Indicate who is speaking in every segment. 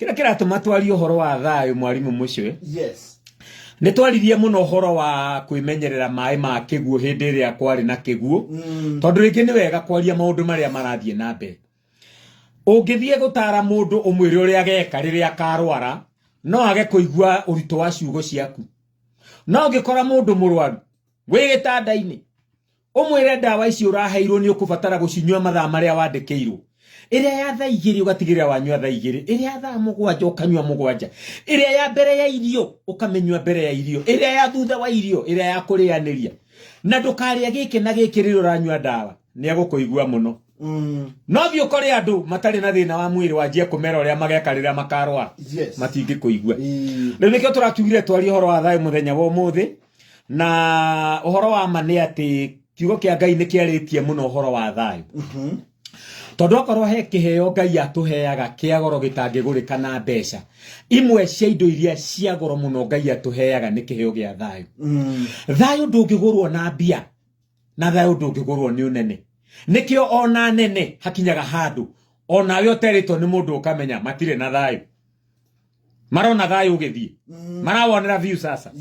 Speaker 1: Kĩrĩa kĩratũma twarie ũhoro wa thayũ mwarimũ Mũcwe,
Speaker 2: Yes.
Speaker 1: nĩ twaririe mũno ũhoro wa kwĩmenyerera maĩ ma kĩguũ hĩndĩ ĩrĩa kwarĩ na kĩguũ, tondũ rĩngĩ nĩ wega kwaria maũndũ marĩa marathiĩ na mbere. Ũngĩthiĩ gũtara mũndũ ũmwĩre ũrĩa ageka rĩrĩa akarwara, no age kũigua ũritũ wa ciugo ciaku. No ũngĩkora mũndũ mũrwaru wĩ gĩtanda-inĩ, ũmwĩre ndawa ici ũraheirwo nĩ ũkũbatara gũcinyua mathaa marĩa wandĩkĩirwo, ĩrĩa ya thaa 2 ũgatigĩrĩra wanyua thaa 2, ĩrĩa ya thaa 7 ũkanyua 7, ĩrĩa ya mbere ya irio ũkamĩnyua mbere ya irio, ĩrĩa ya thutha wa irio, ĩrĩa ya kũrĩanĩria, na ndũkarĩe gĩkĩ na gĩkĩ rĩrĩa ũranyua ndawa, nĩ egũkũigua mũno. No thiĩ ũkore andũ matarĩ na thĩna wa mwĩrĩ wanjie kũmera ũrĩa mageka rĩrĩa makarwara, matingĩkũigua. Rĩu nĩkĩo tũrakiugire twarie ũhoro wa thayũ mũthenya wa ũmũthĩ, na ũhoro wa ma nĩ atĩ kiugo kĩa Ngai nĩ kĩarĩtie mũno ũhoro wa thayũ. Tondũ okorwo he kĩheo Ngai atũheaga kĩa goro gĩtangĩgũrĩka na mbeca, imwe cia indo iria cia goro mũno Ngai atũheaga nĩ kĩheo gĩa thayũ. Thayũ ndũngĩgũrwo na mbia, na thayũ ndũngĩgũrwo nĩ ũnene. Nĩkĩo ona nene hakinyaga handũ onawe ũterĩtwo nĩ mũndũ ũkamenya matirĩ na thayũ, marona thayũ ũgĩthiĩ, marawonera view sasa.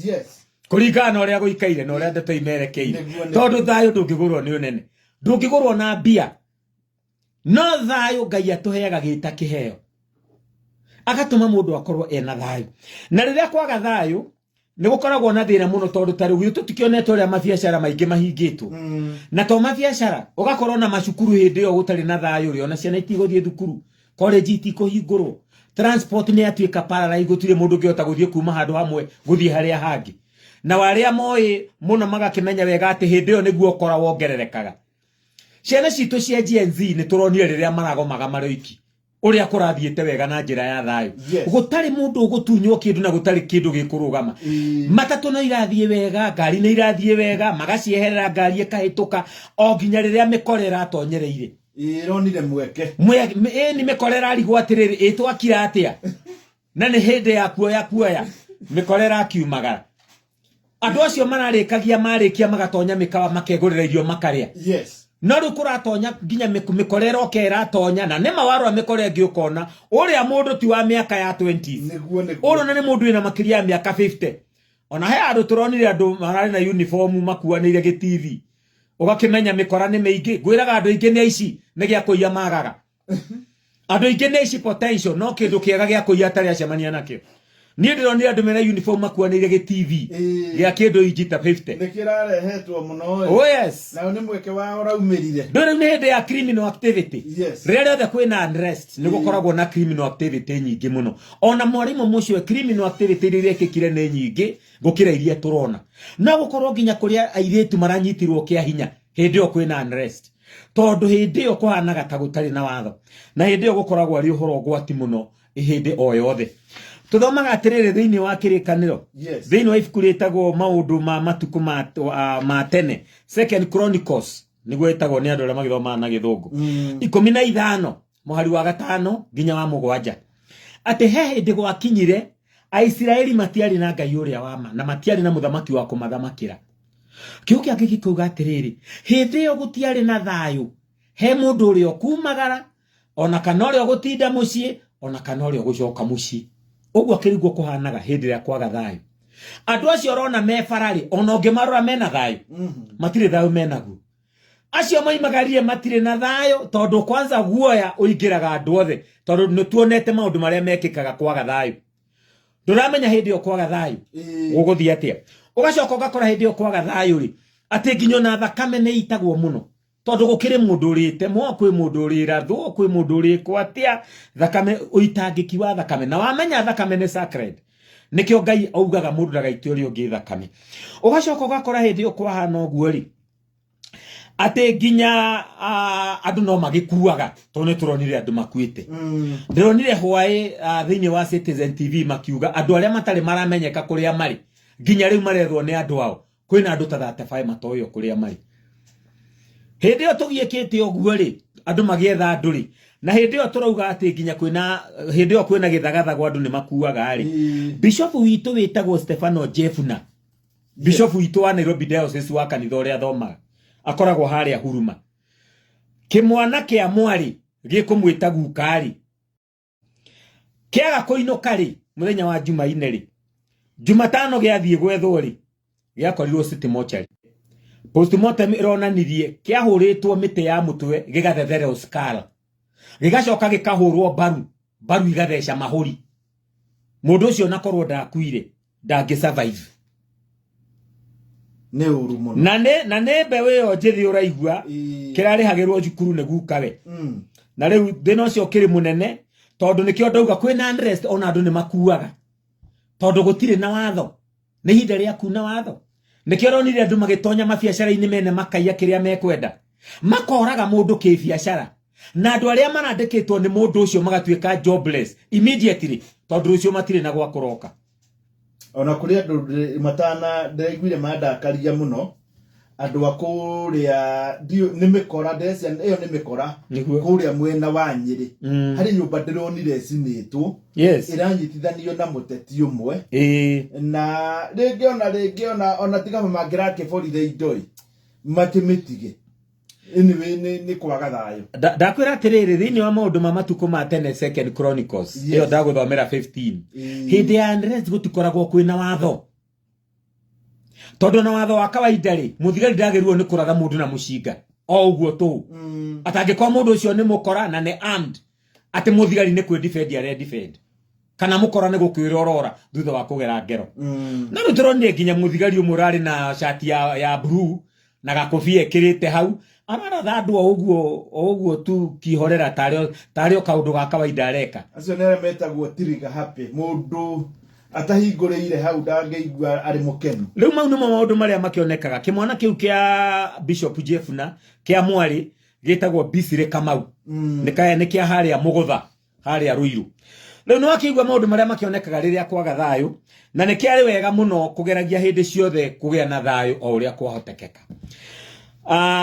Speaker 1: Kũringana na ũrĩa gũikaire na ũrĩa ndeto imerekeire.
Speaker 2: Nĩguo, nĩguo.
Speaker 1: Tondũ thayũ ndũngĩgũrwo nĩ ũnene, ndũngĩgũrwo na mbia, no thayũ Ngai atũheaga gĩta kĩheo, agatũma mũndũ akorwo ena thayũ. Na rĩrĩa kwaga thayũ nĩ gũkoragwo na thĩna mũno, tondũ ta rĩu tũtikĩonete ũrĩa mabiacara maingĩ mahingĩtwo. Na to mabiacara, ũgakorwo na macukuru hĩndĩ ĩyo gũtarĩ na thayũ rĩ, ona ciana itigũthiĩ thukuru, college itikũhingũrwo, transport nĩ yatuĩka paralyzed, gũtirĩ mũndũ ũngĩhota gũthiĩ kuma handũ hamwe gũthiĩ harĩa hangĩ. Na arĩa moĩ mũno magakĩmenya wega atĩ hĩndĩ ĩyo nĩguo ũkora wongererekaga. Ciana citũ cia Gen Z nĩ tũronire rĩrĩa maragomaga marĩ oiki, ũrĩa kũrathiĩte wega na njĩra ya thayũ. Gũtarĩ mũndũ ũgũtunywo kĩndũ na gũtarĩ kĩndũ gĩkũrũgama. Matatũ no irathiĩ wega, ngari nĩ irathiĩ wega, magacieherera ngari ĩkahĩtũka o nginya rĩrĩa mĩkora ĩratonyereire.
Speaker 2: Ĩronire mweke.
Speaker 1: Ĩni mĩkora ĩrarigwo atĩrĩrĩ, ĩ twakira atĩa? Na nĩ hĩndĩ ya kuoya kuoya, mĩkora ĩrakiumagara. Andũ acio mararĩkagia, marĩkia magatonya mĩkawa makegũrĩra irio makarĩa. No rĩu kũratonya nginya mĩkora ĩroka ĩratonya, na nĩma warora mĩkora ĩngĩ ũkona ũrĩa mũndũ ti wa mĩaka ya 20s.
Speaker 2: Nĩguo, nĩguo.
Speaker 1: Ũrona nĩ mũndũ wĩna makĩria ya mĩaka 50. Ona he andũ tũronire andũ mararĩ na uniform makuanĩire gĩ-TV. Ũgakĩmenya mĩkora nĩ mĩingĩ. Ngwĩraga andũ aingĩ nĩ aici, nĩ gĩa kũiya magaga. Andũ aingĩ nĩ aici potential, no kĩndũ kĩega gĩa kũiya atarĩ acemania nakĩo. Niĩ ndĩronire andũ mena uniform makuanĩire gĩ-TV gĩa kĩndũ inji ta 50.
Speaker 2: Nĩ kĩrarehetwo mũno ĩ.
Speaker 1: Oh yes.
Speaker 2: Nayo nĩ mweke wao ũraumĩrire.
Speaker 1: Ndũ rĩu nĩ hĩndĩ ya criminal activity. Rĩrĩa rĩothe kwĩna unrest nĩ gũkoragwo na criminal activity nyingĩ mũno. Ona mwarimũ mũcio criminal activity iria irekĩkire nĩ nyingĩ gũkĩra iria tũrona. No gũkorwo nginya kũrĩa airĩtu maranyitirwo kĩa hinya hĩndĩ ĩyo kwĩna unrest. Tondũ hĩndĩ ĩyo kũhanaga ta gũtarĩ na watho. Na hĩndĩ ĩyo gũkoragwo arĩ ũhoro ũgwati mũno hĩndĩ o yothe. Tũthomaga atĩrĩrĩ thĩinĩ wa kĩrĩkanĩro. Thĩinĩ wa ibuku rĩtagwo maũndũ ma matukũ ma tene, Second Chronicles nĩguo ĩtagwo nĩ andũ arĩa magĩthomaga na gĩthũngũ. 15 mũhari wa 5 nginya wa 7. Atĩ he hĩndĩ gwakinyire Aisiraeli matiarĩ na Ngai ũrĩa wa ma na matiarĩ na mũthamaki wa kũmathamakĩra. Kiugo kĩa Ngai gĩkauga atĩrĩrĩ, hĩndĩ ĩyo gũtiarĩ na thayũ he mũndũ ũrĩa ũkumagara, ona kana ũrĩa ũgũtinda mũciĩ, ona kana ũrĩa ũgũcoka mũciĩ. Ũguo akĩrigwo kũhanaga hĩndĩ ĩrĩa kwaga thayũ. Andũ acio ũrona me bararĩ, ona ũngĩmarora mena thayũ, matirĩ thayũ menaguo. Acio moimagarire matirĩ na thayũ, tondũ kwanza guoya ũingĩraga andũ othe, tondũ nĩ tuonete maũndũ marĩa mekĩkaga kwaga thayũ. Ndũramenya hĩndĩ ĩyo kwaga thayũ gũgũthiĩ atĩa. Ũgacoka ũgakora hĩndĩ ĩyo kwaga thayũ rĩ, atĩ nginya ona thakame nĩ ĩitagwo mũno. Tondũ gũkĩrĩ mũndũ ũrĩtemwo, kwĩ mũndũ ũrĩrathwo, kwĩ mũndũ ũrĩkwo atĩa, thakame, ũitangĩki wa thakame. Na wamenya thakame nĩ sacred. Nĩkĩo Ngai augaga mũndũ ndagaite ũrĩa ũngĩ thakame. Ũgacoka ũgakora hĩndĩ ĩyo kwahana ũguo rĩ, atĩ nginya andũ no magĩkuaga, tondũ nĩ tũronire andũ makuĩte. Ndĩronire hwaĩ thĩinĩ wa Citizen TV makiuga andũ arĩa matarĩ maramenyeka kũrĩa marĩ, nginya rĩu marethwo nĩ andũ ao. Kwĩna andũ ta 35 matoĩo kũrĩa marĩ. Hĩndĩ ĩyo tũgiĩkĩte ũguo rĩ, andũ magĩetha andũ rĩ, na hĩndĩ ĩyo tũrauga atĩ nginya kwĩna, hĩndĩ ĩyo kwĩna gĩthagathago andũ nĩ makuaga rĩ. Bishop witũ wĩtagwo Stefano Jefuna, Bishop witũ wa Nairobi Diocese wa kanitha ũrĩa athomaga, akoragwo harĩa Huruma. Kĩmwana kĩa mwarĩ gĩkũmwĩta guka rĩ, Kĩaga kũinũka rĩ, mũthenya wa Jumaine rĩ, Jumatano gĩathiĩ gwethwo rĩ, gĩakorirwo City Mortuary. Postmortem ĩronanirie kĩahũrĩtwo mĩtĩ ya mũtwe gĩgathethererwo skull, gĩgacoka gĩkahũrwo mbaru, mbaru igatheca mahũri. Mũndũ ũcio onakorwo ndakuire ndangĩ survive.
Speaker 2: Nĩ ũru mũno.
Speaker 1: Na nĩ mbeũ ĩyo njĩthĩ ũraigua kĩrarĩhagĩrwo cukuru nĩ gukawe. Na rĩu thĩna ũcio ũkĩrĩ mũnene tondũ nĩkĩo ndauga kwĩna unrest, ona andũ nĩ makuaga tondũ gũtirĩ na watho. Nĩ ihinda rĩa kuna watho. Nĩkĩo ũronire andũ magĩtonya mabiacara-inĩ mene makaiya kĩrĩa mekwenda, makoraga mũndũ kĩbiacara, na andũ arĩa marandĩkĩtwo nĩ mũndũ ũcio magatuĩka jobless immediately tondũ rũciũ matirĩ na gwa kũroka.
Speaker 2: Ona kũrĩ andũ matana ndĩraiguire mandakaria mũno, andũ a kũrĩa nĩ mĩkora, ndĩrecia ĩyo nĩ mĩkora.
Speaker 1: Nĩguo.
Speaker 2: Kũrĩa mwena wa Nyĩrĩ harĩ nyũmba ndĩronire ĩcinĩtwo, ĩranyitithanio na mũteti ũmwe, na rĩngĩ ona rĩngĩ ona tiga mangĩrakĩborire indo ĩ makĩmĩtige. Anyway, nĩ kwaga thayũ.
Speaker 1: Ndakwĩra atĩrĩrĩ, thĩinĩ wa maũndũ ma matukũ ma tene, Second Chronicles, ĩyo ndagũthomera 15, hĩndĩ ya unrest gũtikoragwo kwĩna watho, tondũ na watho wa kawaida rĩ, mũthigari ndagĩrĩirwo nĩ kũratha mũndũ na mũcinga o ũguo tũ, atangĩkorwo mũndũ ũcio nĩ mũkora na nĩ armed, atĩ mũthigari nĩ kwĩ defend are defend, kana mũkora nĩ gũkwĩra ũrora thutha wa kũgera ngero. No rĩu tũronire nginya mũthigari ũmwe ũrarĩ na cati ya blue na gakobia ekĩrĩte hau araratha andũ o ũguo o ũguo tu kihorera, tarĩ o kaũndũ ga kawaida areka.
Speaker 2: Acio nĩ arĩa metagwo trigger happy, mũndũ atahingũrĩire hau ndangĩigua arĩ mũkenu.
Speaker 1: Rĩu mau nĩmo maũndũ marĩa makĩonekaga. Kĩmwana kĩu kĩa Bishop Jefuna kĩa mwarĩ gĩtagwo Bisire Kamau, nĩ kĩa harĩa Mũgũtha, harĩa Ruiru. Rĩu nĩ wakĩigua maũndũ marĩa makĩonekaga rĩrĩa kwaga thayũ, na nĩ kĩarĩ wega mũno kũgeragia hĩndĩ ciothe kũgĩa na thayũ o ũrĩa kwahotekeka.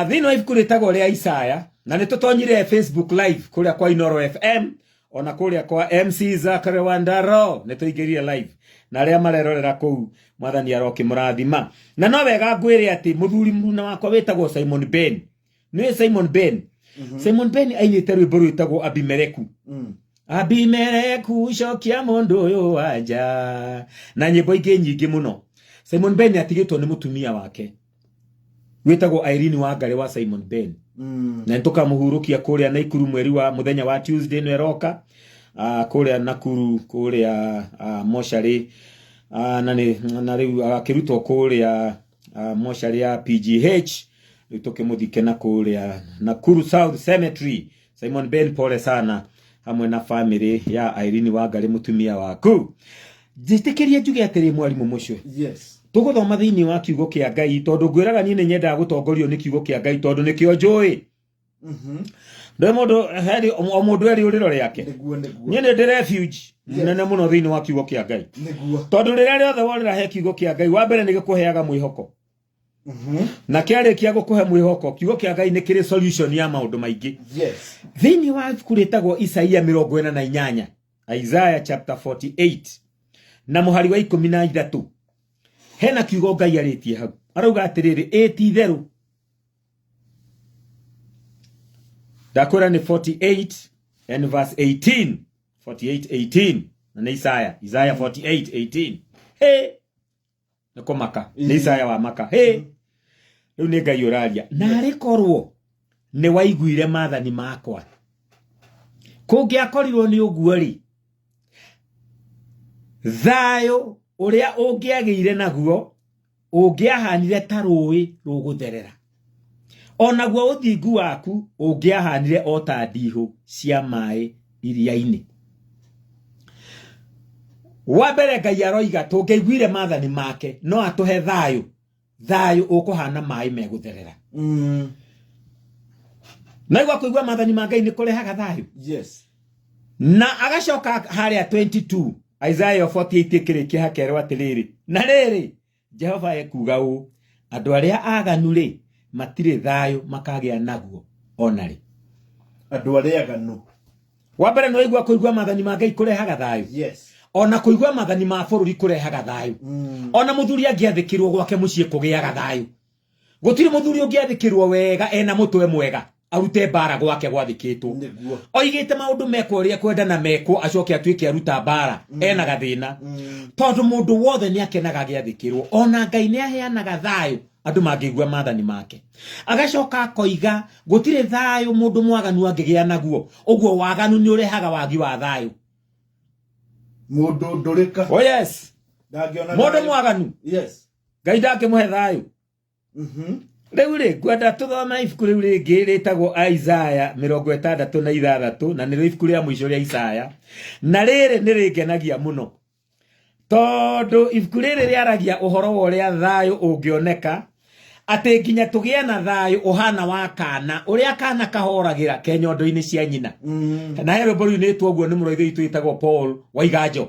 Speaker 1: Thĩinĩ wa ibuku rĩtagwo rĩa Isaya, na nĩ tũtonyire Facebook live kũrĩa kwa Inoro FM, ona kũrĩa kwa MC Zachary Wandaro nĩ tũingĩrire live, na arĩa marerorera kũu, mwathani arokĩmũrathima. Na no wega ngwĩre atĩ mũthuri mũruna wakwa wĩtagwo Simon Ben, nĩwe Simon Ben, Simon Ben ainĩte rwĩmbo rwĩtagwo Abimeleku. Abimeleku cokia mũndũ ũyũ wanja, na nyĩmbo ingĩ nyingĩ mũno. Simon Ben atigĩtwo nĩ mũtumia wake wĩtagwo Irene Wangari wa Simon Ben, na nĩtũkamũhurũkia kũrĩa Naikuru mweri wa mũthenya wa Tuesday ĩno ĩroka, kũrĩa Nakuru kũrĩa mocarĩ, na rĩu agakĩrutwo kũrĩa mocarĩ ya PGH, rĩu tũkĩmũthike na kũrĩa Nakuru South Cemetery. Simon Ben, pole sana hamwe na family ya Irene Wangari mũtumia waku. Njĩtĩkĩrie njuge atĩrĩ, mwarimũ mũcio, tũgũthoma thĩinĩ wa kiugo kĩa Ngai, tondũ ngwĩraga niĩ nĩ nyendaga gũtongorio nĩ kiugo kĩa Ngai tondũ nĩkĩo njũĩ. Ndũĩ mũndũ heri o mũndũ eri ũrĩro rĩake.
Speaker 2: Nĩguo, nĩguo.
Speaker 1: Niĩ nĩ ndĩ refuge nene mũno thĩinĩ wa kiugo kĩa Ngai, tondũ rĩrĩa rĩothe worĩra he kiugo kĩa Ngai, wa mbere nĩ gĩkũheaga mwĩhoko, na kĩarĩkia gũkũhe mwĩhoko, kiugo kĩa Ngai nĩ kĩrĩ solution ya maũndũ maingĩ. Thĩinĩ wa ibuku rĩtagwo Isaia 48, Isaiah chapter 48 na mũhari wa 13, hena kiugo Ngai arĩtie hau, arauga atĩrĩrĩ, ĩ ti itherũ ndakwĩra nĩ 48 and verse 18, 48 18, na nĩ Isaya, Isaya 48 18. Hey, nĩ kũmaka nĩ Isaya wa maka. Hey, rĩu nĩ Ngai ũraria, na arĩ korwo nĩ waiguire maathani makwa, kũngĩakorirwo nĩ ũguo rĩ, thayũ ũrĩa ũngĩagĩire naguo ũngĩahanire ta rũĩ rũgũtherera, onaguo ũthingu waku ũngĩahanire o ta ndihũ cia maĩ iria-inĩ. Wa mbere Ngai aroiga tũngĩaiguire maathani make no atũhe thayũ, thayũ ũkũhana maĩ megũtherera. Naigua kũigua maathani ma Ngai nĩ kũrehaga thayũ. Na agacoka harĩa 22 Isaiah 48 ĩkĩrĩkia hakerwo atĩrĩrĩ, na rĩrĩ, Jehova ekuuga ũũ, andũ arĩa aganu rĩ, matirĩ thayũ makagĩa naguo ona rĩ.
Speaker 2: Andũ arĩa aganu.
Speaker 1: Wa mbere nĩ waigua kũigua maathani ma Ngai kũrehaga thayũ. Ona kũigua maathani ma bũrũri kũrehaga thayũ. Ona mũthuri angĩathĩkĩrwo gwake mũciĩ kũgĩaga thayũ. Gũtirĩ mũthuri ũngĩathĩkĩrwo wega ena mũtwe mwega. Arute mbara gwake gwathikĩtwo.
Speaker 2: Nĩguo.
Speaker 1: Oigĩte maũndũ mekwo ũrĩa kwenda na mekwo, acoke atuĩke aruta mbara ena gathĩna, tondũ mũndũ wothe nĩ akenaga agĩathĩkĩrwo. Ona Ngai nĩ aheanaga thayũ andũ mangĩigua maathani make. Agacoka akoiga gũtirĩ thayũ mũndũ mwaganu angĩgĩa naguo. Ũguo waganu nĩ ũrehaga wagi wa thayũ.
Speaker 2: Mũndũ ndũrĩka.
Speaker 1: Oh yes.
Speaker 2: Ndangĩona
Speaker 1: mũndũ
Speaker 2: thayũ.
Speaker 1: Mwaganu.
Speaker 2: Yes.
Speaker 1: Ngai ndangĩmũhe thayũ. Rĩu rĩ, ngwenda tũthome ibuku rĩu rĩngĩ rĩtagwo Isaya 66, na nĩrĩo ibuku rĩa mũico rĩa Isaya. Na rĩrĩ nĩ rĩngenagia mũno tondũ ibuku rĩrĩ rĩaragia ũhoro wa ũrĩa thayũ ũngĩoneka, atĩ nginya tũgĩe na thayũ ũhana wa kana, ũrĩa kana kahoragĩra ke nyondo-inĩ cia nyina. Na he rwĩmbo ruinĩtwo ũguo nĩ mũrũ wa ithe witũ wĩtagwo Paul Waiganjo,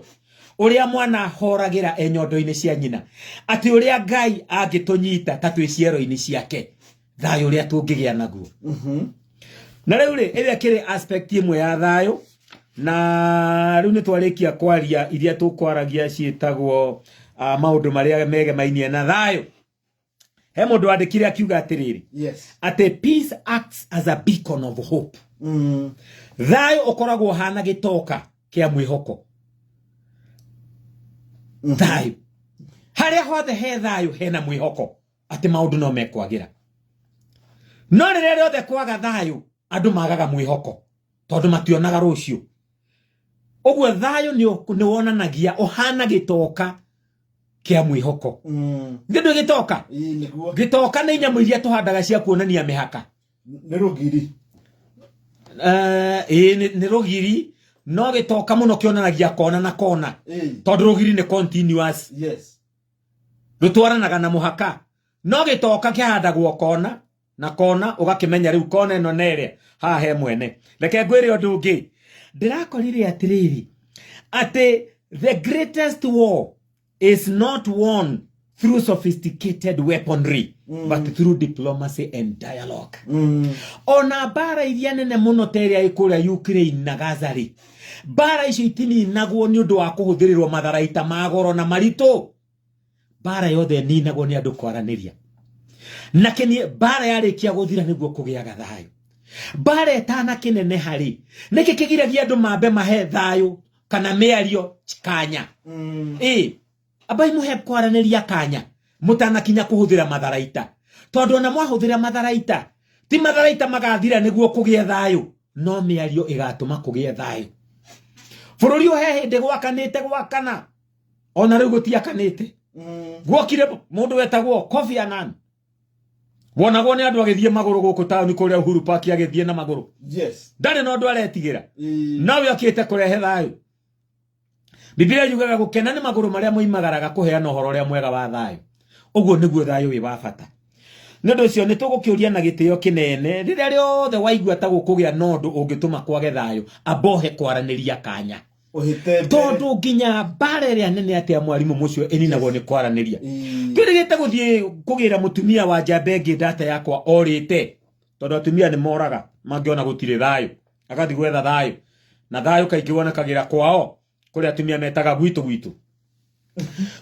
Speaker 1: ũrĩa mwana ahoragĩra e nyondo-inĩ cia nyina, atĩ ũrĩa Ngai angĩtũnyita ta twĩ ciero-inĩ ciake, thayũ ũrĩa tũngĩgĩa naguo. Na rĩu rĩ, ĩrĩa ĩkĩrĩ aspect ĩmwe ya thayũ. Na rĩu nĩ twarĩkia kwaria iria tũkwaragia ciĩtagwo maũndũ marĩa megemainie na thayũ. He mũndũ wandĩkire akiuga atĩrĩrĩ, atĩ peace acts as a beacon of hope. Thayũ ũkoragwo ũhana gĩtoka kĩa mwĩhoko. Thayũ, harĩa hothe he thayũ hena mwĩhoko atĩ maũndũ no mekwagĩra. No rĩrĩa rĩothe kwaga thayũ, andũ magaga mwĩhoko tondũ mationaga rũciũ. Ũguo thayũ nĩ wonanagia ũhana gĩtoka kĩa mwĩhoko. Nĩ ndũ gĩtoka?
Speaker 2: Ĩĩ, nĩguo.
Speaker 1: Gĩtoka nĩ nyamũ iria tũhandaga cia kuonania mĩhaka.
Speaker 2: Nĩ rũgiri.
Speaker 1: Ĩĩ, nĩ rũgiri, no gĩtoka mũno kĩonanagia kona na kona. Tondũ rũgiri nĩ continuous. Rũtwaranaga na mũhaka. No gĩtoka kĩhandagwo kona na kona, ũgakĩmenya rĩu kona ĩno na ĩrĩa haha he mwene. Reke ngwĩre ũndũ ũngĩ ndĩrakorire atĩrĩrĩ, atĩ the greatest war is not won through sophisticated weaponry, but through diplomacy and dialogue. Ona mbara iria nene mũno ta ĩrĩa ĩ kũrĩa Ukraine na Gaza rĩ, mbara icio itininagwo nĩ ũndũ wa kũhũthĩrĩrwo matharaita ma goro na maritũ. Mbara yothe ĩninagwo nĩ andũ kwaranĩria. Na kĩnie mbara yarĩkia gũthira nĩguo kũgĩaga thayũ. Mbara ĩtanakĩneneha rĩ, nĩkĩ kĩgiragia andũ mambe mahe thayũ kana mĩario kanya? Ĩ ambai mũhe kwaranĩria kanya mũtanakinya kũhũthĩra matharaita, tondũ ona mwahũthĩra matharaita ti matharaita magathira nĩguo kũgĩe thayũ, no mĩario ĩgatũma kũgĩe thayũ. Bũrũri ũhe hĩndĩ gwakanĩte gwakana, ona rĩu gũtiakanĩte. Guokire mũndũ wetagwo Kofi Annan, wonagwo nĩ andũ agĩthiĩ magũrũ gũkũ taũni kũrĩa Uhuru Park, agĩthiĩ na magũrũ. Ndarĩ na ũndũ aretigĩra. Nowe okĩte kũrehe thayũ. Biblia yugaga gũkena nĩ magũrũ marĩa moimagaraga kũheana ũhoro ũrĩa mwega wa thayũ. Ũguo nĩguo thayũ wĩ wa bata. Nĩ ũndũ ũcio nĩ tũgũkĩũria na gĩtĩo kĩnene, rĩrĩa rĩothe waigua ta gũkũgĩa na ũndũ ũngĩtũma kwage thayũ, ambohe kwaranĩria kanya.
Speaker 2: Ũhĩte mbere.
Speaker 1: Tondũ nginya mbara ĩrĩa nene atĩa, mwarimũ mũcio, ĩninagwo nĩ kwaranĩria. Twĩrĩgĩte gũthiĩ kũgĩra mũtumia wa njamba ĩngĩ ndata yakwa orĩte, tondũ atumia nĩ moraga mangĩona gũtirĩ thayũ, agathiĩ gwetha thayũ, na thayũ kaingĩ wonekagĩra kwao kũrĩa atumia metaga gwitũ gwitũ.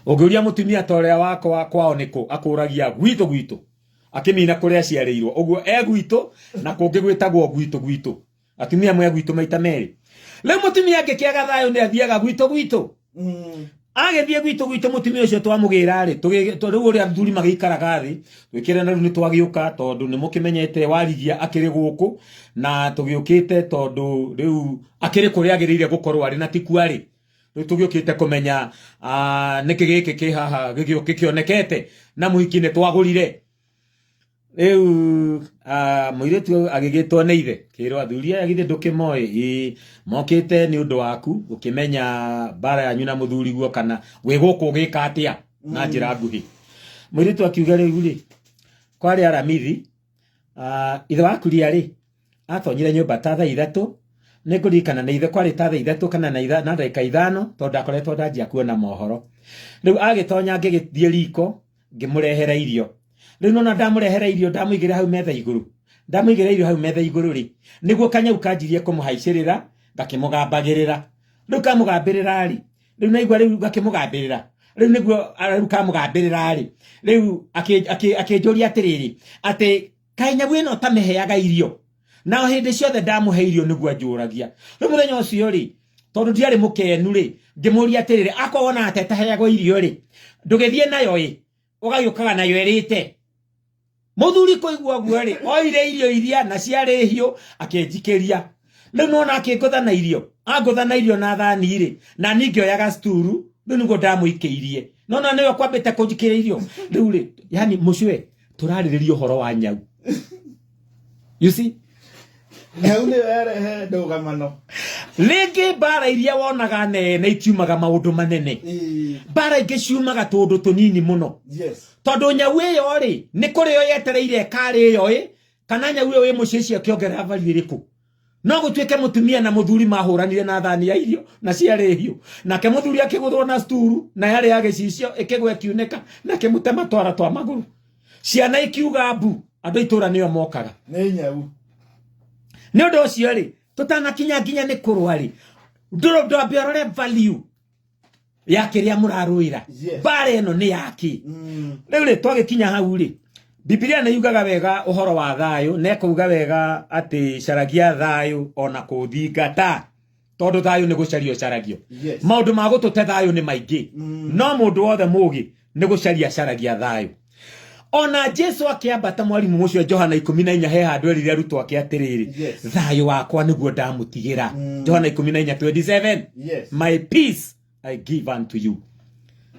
Speaker 1: Ũngĩũria mũtumia ta ũrĩa wakwa kwao nĩkũ, akũragia gwitũ gwitũ, akĩmina kũrĩa aciarĩirwo. Ũguo e gwitũ na kũngĩ gwĩtagwo gwitũ gwitũ. Atumia mwe gwitũ maita merĩ. Rĩu mũtumia angĩkĩaga thayũ nĩ athiaga gwitũ gwitũ. Agĩthiĩ gwitũ gwitũ, mũtumia ũcio twamũgĩra rĩ, rĩu ũrĩa athuri magĩikaraga thĩ twĩkĩre na rĩu nĩ twagĩũka tondũ nĩ mũkĩmenyete warigia akĩrĩ gũkũ, na tũgĩũkĩte tondũ rĩu akĩrĩ kũrĩa agĩrĩire gũkorwo arĩ na tikuo arĩ. Rĩu tũgĩũkĩte kũmenya nĩkĩ gĩkĩ kĩ haha gĩkĩonekete na mũhiki nĩ twagũrire. Rĩu mũirĩtu agĩgĩtwo nĩ ithe, kĩrwo athuri aya githĩ ndũkĩmoĩ? Ĩĩ, mokĩte nĩ ũndũ waku gũkĩmenya mbara yanyu na mũthuriguo kana wĩ gũkũ ũgĩka atĩa na njĩra nguhĩ. Mũirĩtu akiuga rĩu rĩ, kwarĩ aramithi, ithe waku ria rĩ atonyire nyũmba ta thaa 3, nĩ ngũririkana nĩ ithe kwarĩ ta thaa 3 kana na ndagĩka 5, tondũ ndakoretwo ndanjia kuona mohoro. Rĩu agĩtonya, ngĩgĩthiĩ riko ngĩmũrehera irio. Rĩu nona ndamũrehera irio, ndamũigĩrĩra hau metha igũrũ, ndamũigĩrĩra irio hau metha igũrũ rĩ, nĩguo kanyau kanjirie kũmũhaicĩrĩra, gakĩmũgambagĩrĩra. Rĩu kamũgambĩrĩra rĩ, rĩu naigua rĩu gakĩmũgambĩrĩra, rĩu nĩguo rĩu kamũgambĩrĩra rĩ, rĩu akĩnjũria atĩrĩrĩ, atĩ kaĩ nyau ĩno tamĩheaga irio? Na hĩndĩ ciothe ndamũhe irio nĩguo anjũragia. Rĩu mũthenya ũcio rĩ, tondũ ndiarĩ mũkenu rĩ, ngĩmũria atĩrĩrĩ, akorwo wonaga ta ĩtaheagwo irio rĩ, ndũgĩthiĩ nayo ĩ, ũgagĩũkaga nayo ĩrĩte. Mũthuri kũigua ũguo rĩ, oire irio iria na ciarĩ hiũ akĩnjikĩria. Rĩu nona akĩngũtha na irio, angũtha na irio na thani rĩ, na niĩ ngĩoya gacituru, rĩu nĩguo ndamũikĩirie. Nona nĩwe kwambĩte kũnjikĩria irio. Rĩu rĩ, yani mũcwe, tũrarĩrĩria ũhoro wa nyau. You see?
Speaker 2: Nyau nĩyo yarehe ndũgamano.
Speaker 1: Rĩngĩ mbara iria wonaga nene itiumaga maũndũ manene. Mbara ingĩ ciumaga tũũndũ tũnini mũno.
Speaker 2: Yes.
Speaker 1: Tondũ nyau ĩyo rĩ, nĩ kũrĩo yetereire ĩkarĩo ĩ, kana nyau ĩyo ĩ mũciĩ ũcio ĩkĩongerera value ĩrĩkũ? No gũtuĩke mũtumia na mũthuri mahũranire na thani ya irio na ciarĩ hiũ. Nake mũthuri akĩgũthwo na sturu na yarĩ ya gĩcicio ĩkĩgwa ĩkiunĩka na ĩkĩmũtema twara twa magũrũ. Ciana ikiuga mbu, andũ a itũra nĩo mokaga.
Speaker 2: Nĩ nyau.
Speaker 1: Nĩ ũndũ ũcio rĩ, tũtanakinya nginya nĩ kũrũa rĩ, ndwambe ũrore value ya kĩrĩa mũrarũĩra.
Speaker 2: Yes.
Speaker 1: Mbara ĩno nĩ yaki. Rĩu rĩ, twagĩkinya hau rĩ, Bibilia nĩ yugaga wega ũhoro wa thayũ, na ĩkauga wega atĩ caragia thayũ ona kũũthingata, tondũ thayũ nĩ gũcario ũcaragio.
Speaker 2: Yes.
Speaker 1: Maũndũ ma gũtũte thayũ nĩ maingĩ, no mũndũ wothe mũũgĩ nĩ gũcaria acaragia thayũ. Ona Jesu akĩambata mwarimũ mũcio Johana 14 he handũ erire arutwo ake atĩrĩrĩ,
Speaker 2: Yes.
Speaker 1: thayũ wakwa nĩguo ndamũtigĩra. Johana 14:27.
Speaker 2: Yes.
Speaker 1: My peace I give unto you.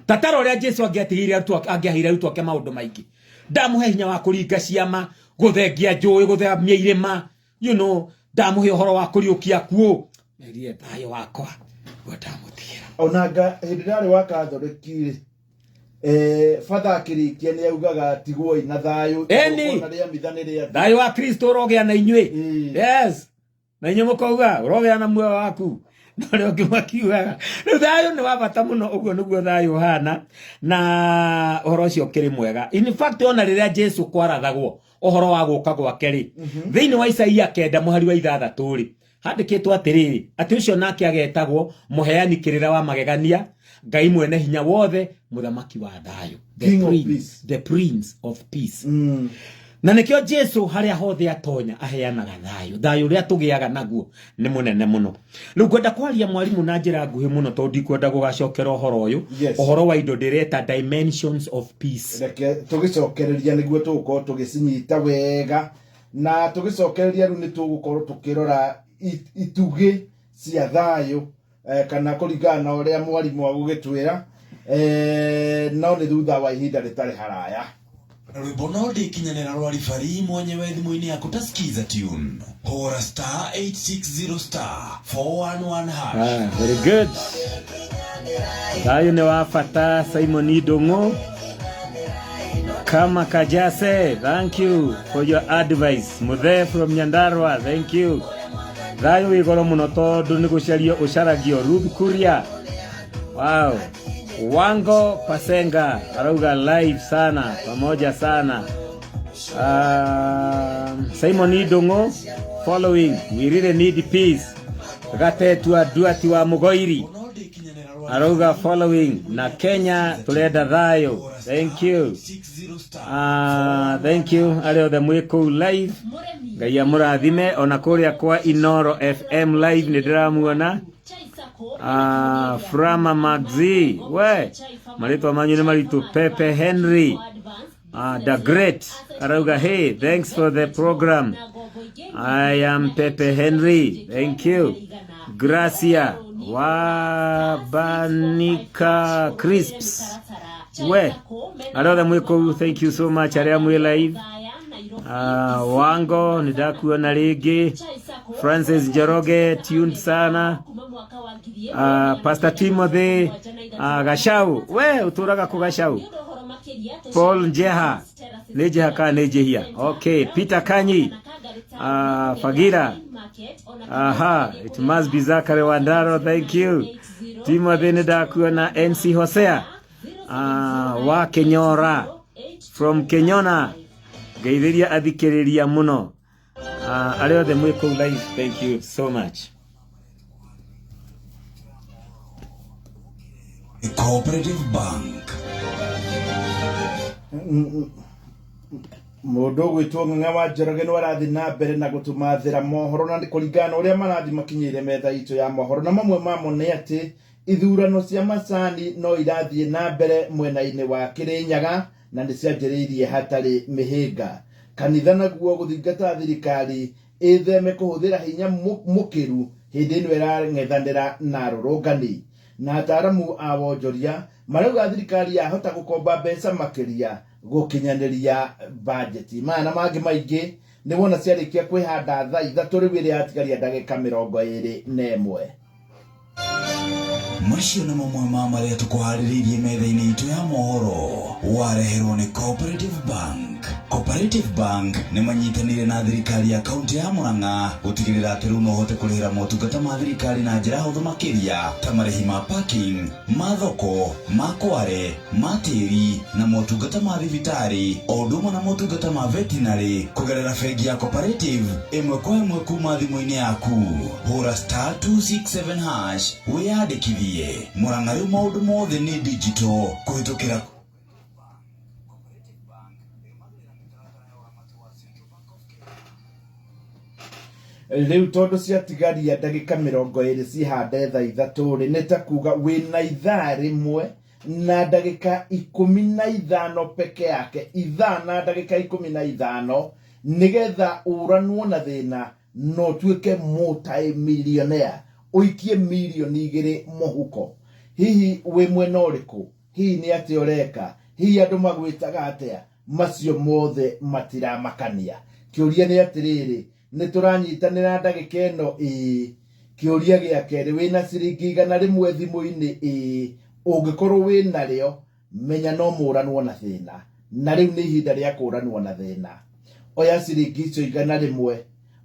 Speaker 1: Tatara ũrĩa Jesu angĩatigĩire arutwo ake, angĩaheire arutwo ake maũndũ maingĩ. Ndamũhe hinya wa kũringa ciama, gũthengia njũĩ, gũthamia irĩma, you know, ndamũhe ũhoro wa kũriũkia kuo. Erire thayũ wakwa nĩguo ndamũtigĩra.
Speaker 2: Onanga hĩndĩ ĩrĩa arĩ wa Katholiki rĩ, batha akĩrĩkia nĩ augaga tigwoi na thayũ.
Speaker 1: Eni.
Speaker 2: Igongona rĩa mitha nĩ rĩa
Speaker 1: Thayũ wa Kristo ũrogĩa na inyuĩ. Yes. Na inyuĩ mũkauga ũrogĩa na muoyo waku. Na ũrĩa ũngĩ makiugaga. Rĩu thayũ nĩ wa bata mũno, ũguo nĩguo thayũ ũhana, na ũhoro ũcio ũkĩrĩ mwega. In fact, ona rĩrĩa Jesu kwarathagwo ũhoro wa gũka gwake rĩ, thĩinĩ wa Isaia 9 mũhari wa 6 rĩ, handĩkĩtwo atĩrĩrĩ, atĩ ũcio nake agetagwo mũheani kĩrĩra wa magegania, Ngai mwene hinya wothe, mũthamaki wa thayũ, the
Speaker 2: King of
Speaker 1: prince,
Speaker 2: peace.
Speaker 1: the prince of peace. Na nĩkĩo Jesu harĩa hothe atonya aheanaga thayũ. Thayũ ũrĩa tũgĩaga naguo nĩ mũnene mũno. Rĩu ngwenda kwaria mwarimũ na njĩra nguhĩ mũno tondũ ndikwenda gũgacokera ũhoro ũyũ.
Speaker 2: Yes.
Speaker 1: Ũhoro wa indo ndĩreta dimensions of peace.
Speaker 2: Reke tũgĩcokereria nĩguo tũgũkorwo tũgĩcinyita wega, na tũgĩcokereria rĩu nĩ tũgũkorwo tũkĩrora itugĩ cia thayũ, kana kũringana na ũrĩa mwarimũ agũgĩtwĩra, no nĩ thutha wa ihinda rĩtarĩ haraya.
Speaker 3: Rwĩmbo no ndĩkinyanĩra rwa ribari mwenyewe thimũ-inĩ yaku ta Skiza tune. Hũra star 860 star 411 hash.
Speaker 1: Very good. Thayũ nĩ wa bata Simon Ndung'u. Kama Kajase, thank you for your advice. Muthe from Nyandarua, thank you. Thayũ wĩ goro mũno tondũ nĩ gũcario ũcaragio. Ruth Kuria. Wow. Wango Pasenga arauga live sana, pamoja sana. Simon Ndung'u following, we really need peace. Gatetua Duati wa Mugoiri arauga following, na Kenya turenda thayũ. Thank you. Thank you arĩa othe mwĩ kũu live, Ngai amũrathime. Ona kũrĩa kwa Inoro FM live nĩ ndĩramuona. Frama Maxi, we marĩtwa manyu nĩ maritũ. Pepe Henry, the Great arauga hey, thanks for the program. I am Pepe Henry, thank you. Gracia Wabanika Crisps, we arĩa othe mwĩ kũu, thank you so much arĩa mwĩ live. Wango nĩ ndakuona rĩngĩ. Francis Njoroge tuned sana. Pastor Timothy, Gachau, we ũtũraga kũ Gachau? Paul Njeha, nĩ Njeha kana nĩ Njehia? Okay, Peter Kanyi, Fagira. Aha, it must be Zachary Wandaro, thank you. Timothy nĩ ndakuona. NC Hosea, wa Kenyora, from Kenyona. Ngeithĩria athikĩrĩria mũno. Arĩa othe mwĩ kũu live, thank you so much.
Speaker 3: Cooperative Bank.
Speaker 2: Mũndũ ũgwĩtwo Ng'ang'a wa Njoroge nĩ arathiĩ na mbere na gũtũmathĩra mohoro na kũringana na ũrĩa marathiĩ makinyĩire metha itũ ya mohoro, na mamwe mamo nĩ atĩ ithurano cia macani no irathiĩ na mbere mwena-inĩ wa Kĩrĩnyaga na nĩ cianjĩrĩirie hatarĩ mĩhĩnga. Kanitha naguo gũthingata thirikari ĩtheme kũhũthĩra hinya mũkĩru hĩndĩ ĩno ĩrang'ethanĩra na arũrũngani. Na ataaramu a wonjoria marauga thirikari yahota gũkomba mbeca makĩria gũkinyanĩria bajeti. Maya na mangĩ maingĩ nĩ wona ciarĩkia kwĩhanda thaa 3 rĩu ĩrĩa yatigaria ndagĩka 21.
Speaker 3: Macio nĩ mamwe ma marĩa tũkũharĩrĩirie metha-inĩ itũ ya mohoro. Wareherwo nĩ Cooperative Bank. Cooperative Bank nĩ manyitanĩire na thirikari ya kaunti ya Murang'a gũtigĩrĩra atĩ rĩu no ũhote kũrĩhĩra motungata ma thirikari na njĩra hũthũ makĩria ta marĩhi ma parking, ma thoko, ma kware, ma tĩri na motungata ma thibitarĩ o ũndũ ũmwe na motungata ma veterinary kũgerera bengi ya Cooperative ĩmwe kwa ĩmwe kuma thimũ-inĩ yaku. Hũra star 267 hash wĩyandĩkithie. Murang'a rĩu maũndũ mothe nĩ digital kũhĩtũkĩra.
Speaker 2: Rĩu tondũ ciatigaria ndagĩka 20 cihande thaa 3 rĩ, nĩ ta kuga wĩna ithaa rĩmwe na ndagĩka 15 peke yake, ithaa na ndagĩka 15, nĩgetha ũranwo na thĩna na ũtuĩke multi-millionaire, ũikie mirioni 2 mũhuko. Hihi wĩ mwena ũrĩkũ? Hihi nĩ atĩa ũreka? Hihi andũ magwĩtaga atĩa? Macio mothe matiramakania. Kĩũria nĩ atĩrĩrĩ, nĩ tũranyitanĩra ndagĩka ĩno? Ĩĩ. Kĩũria gĩa kerĩ, wĩna ciringi 100 thimũ-inĩ? Ĩĩ. Ũngĩkorwo wĩnarĩo, menya no mũranwo na thĩna, na rĩu nĩ ihinda rĩa kũranwo na thĩna. Oya ciringi icio 100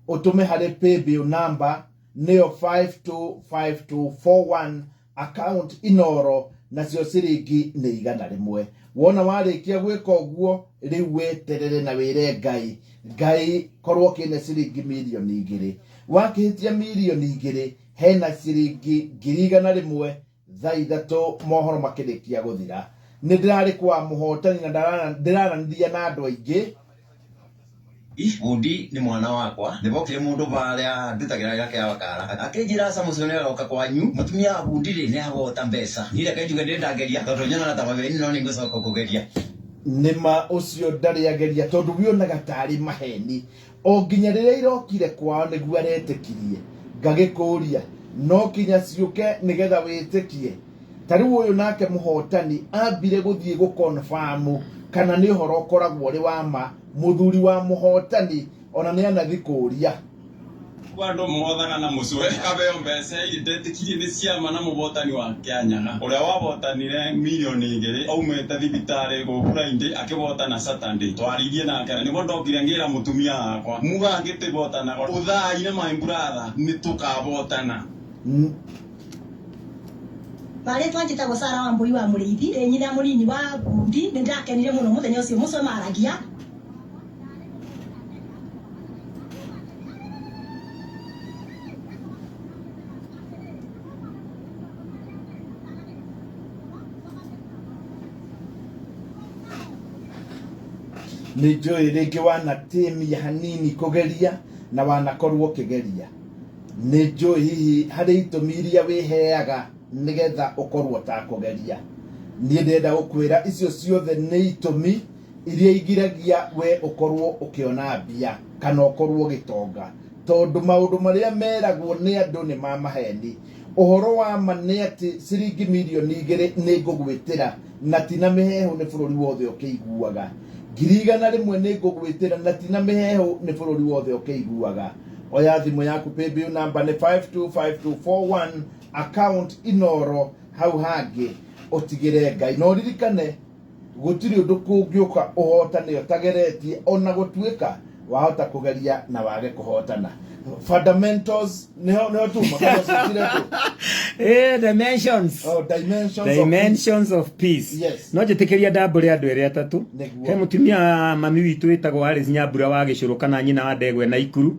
Speaker 2: ũtũme harĩ paybill number, nĩyo 525241, account Inoro, nacio ciringi nĩ 100. Wona warĩkia gwĩka ũguo, rĩu weterere na wĩre Ngai, Ngai, korwo kĩne ciringi mirioni 2. Wakĩhĩtia mirioni 2, hena ciringi 100,000 thaa 3 mohoro makĩrĩkia gũthira. Nĩ ndĩrarĩ kwa mũhotani na ndĩraranĩria na andũ aingĩ.
Speaker 4: Bundi nĩ mwana wakwa. Nĩ bokire mũndũ barĩa ndutagĩra wĩra kĩa wakara akĩnjĩra aca mũcio nĩ agoka kwanyu, mũtumia wa bundi rĩ nĩ agota mbeca. Niĩ reke njuge ndĩ ndageria tondũ nyonaga ta maheni, no nĩ ngũcoka kũgeria.
Speaker 2: Nĩma ũcio ndarĩ ageria, tondũ wionaga tarĩ maheni o nginya rĩrĩa irokire kwao nĩguo aretĩkirie. Ngagĩkũria, no kinya ciũke nĩgetha wĩtĩkie? Ta rĩu ũyũ nake mũhotani ambire gũthiĩ gũkonfamu kana nĩ ũhoro ũkoragwo ũrĩ wa ma. Mũthuri wa mũhotani ona nĩ anathi kũria.
Speaker 5: Andũ mothaga na mũcwe kabeo mbeca iri ndetĩkirie nĩ ciama na mũbotani wa Kĩanyaga ũrĩa wabotanire mirioni 2 aumĩte thibitarĩ gũ Friday akĩbotana Saturday. Twaririe nake nĩbo ndokire ngĩra mũtumia wakwa muga ngĩtĩbotanaga ũthai na my brother nĩtũkabotana.
Speaker 6: Marĩtwa njĩtagwo Sara wa Mbũi wa Mũrĩithi, ndĩ nyina mũnini wa Bundi. Nĩ ndakenire mũno mũthenya ũcio mũcwe maragia.
Speaker 2: Nĩ njũĩ rĩngĩ wanatĩmia hanini kũgeria na wanakorwo ũkĩgeria. Nĩ njũĩ hihi harĩ itũmi iria wĩheaga nĩgetha ũkorwo ũtakũgeria. Niĩ ndĩrenda gũkwĩra icio ciothe nĩ itũmi iria igiragia we ũkorwo ũkĩona mbia kana ũkorwo ũgĩtonga, tondũ maũndũ marĩa meragwo nĩ andũ nĩ ma maheni. Ũhoro wa ma nĩ atĩ ciringi mirioni 2 nĩ ngũgwĩtĩra, na ti na mĩheehũ, nĩ bũrũri wothe ũkĩiguaga. 100,000 nĩ ngũgwĩtĩra, na ti na mĩheehũ, nĩ bũrũri wothe ũkĩiguaga. Oya thimũ yaku, paybill number nĩ 525241, account Inoro. Hau hangĩ ũtigĩre Ngai, na ũririkane gũtirĩ ũndũ kũngĩũka ũhotane ũtageretie, ona gũtuĩka wahota kũgeria na wage kũhotana. Fundamentals nĩho tuma kana citire tu.
Speaker 1: Dimensions.
Speaker 2: Oh, dimensions of
Speaker 1: Dimensions of peace.
Speaker 2: Yes.
Speaker 1: No njĩtĩkĩria ndambũre andũ erĩ atatũ.
Speaker 2: Nĩguo.
Speaker 1: He mũtumia mami witũ wĩtagwo Alice Nyambura wa Gĩcũrũ kana nyina wa Ndegwa na Ikuru,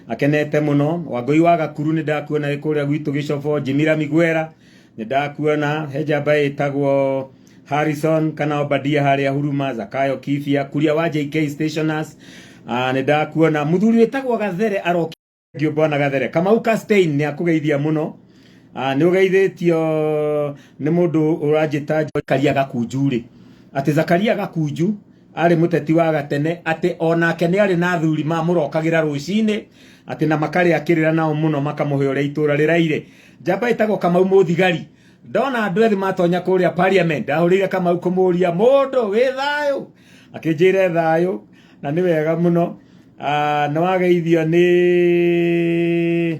Speaker 1: akenete mũno. Wangũi wa Gakuru nĩ ndakuona wĩ kũrĩa gwitũ Gĩcobo. Jimira Miguera nĩ ndakuona. He njamba ĩtagwo Harrison kana Obadia harĩa Huruma, Zakayo Kibia, Kuria wa JK Stationers. Nĩ ndakuona mũthuri wĩtagwo Gathere aroki Thank bwana Gathere. Kamau Castain nĩ akũgeithia mũno. Nĩ ũgeithĩtio nĩ mũndũ ũranjĩta Zakaria Gakunju rĩ. Atĩ Zakaria Gakunju arĩ mũteti wa gatene atĩ onake nĩ arĩ na athuri mamũrokagĩra rũcinĩ atĩ na makarĩa kĩrĩra nao mũno makamũhe ũrĩa itũra rĩraire. Njamba ĩtagwo Kamau Mũthigari. Ndona andũ ethĩ matonya kũrĩa parliament ndahũrĩire Kamau kũmũria mũndũ wĩ thayũ akĩnjĩre thayũ na nĩ wega mũno. Nĩ wageithio nĩ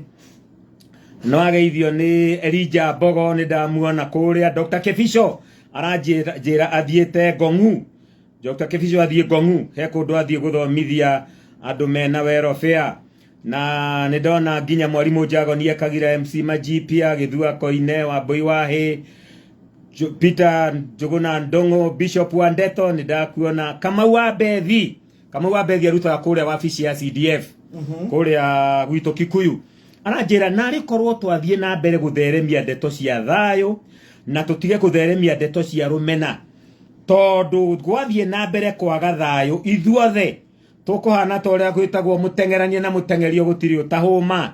Speaker 1: nĩ wageithio nĩ Elijah Mbogo nĩ ndamuona kũrĩa. Dr. Kebisho aranjĩra athiĩte Ngong'u. Dr. Kebisho athiĩ Ngong'u he kũndũ athiĩ gũthomithia andũ mena welfare. Na nĩ ndona nginya mwarimũ Njagoni Ekagira MC Majipia Gĩthua Koine Wambui Wahĩ Peter Njũgũna Ndũng'ũ Bishop wa Ndeto nĩ ndakuona. Kamau wa Bethi, Kamau wa Bethi arutaga kũrĩa wabici ya CDF kũrĩa gwitũ Kikuyu. Aranjĩra narĩ korwo twathiĩ na mbere gũtheremia ndeto cia thayũ na tũtige gũtheremia ndeto cia rũmena, tondũ gwathiĩ na mbere kwaga thayũ ithuothe tũkũhana ta ũrĩa gwĩtagwo mũteng'erania na mũteng'erio gũtirĩ ũtahũma,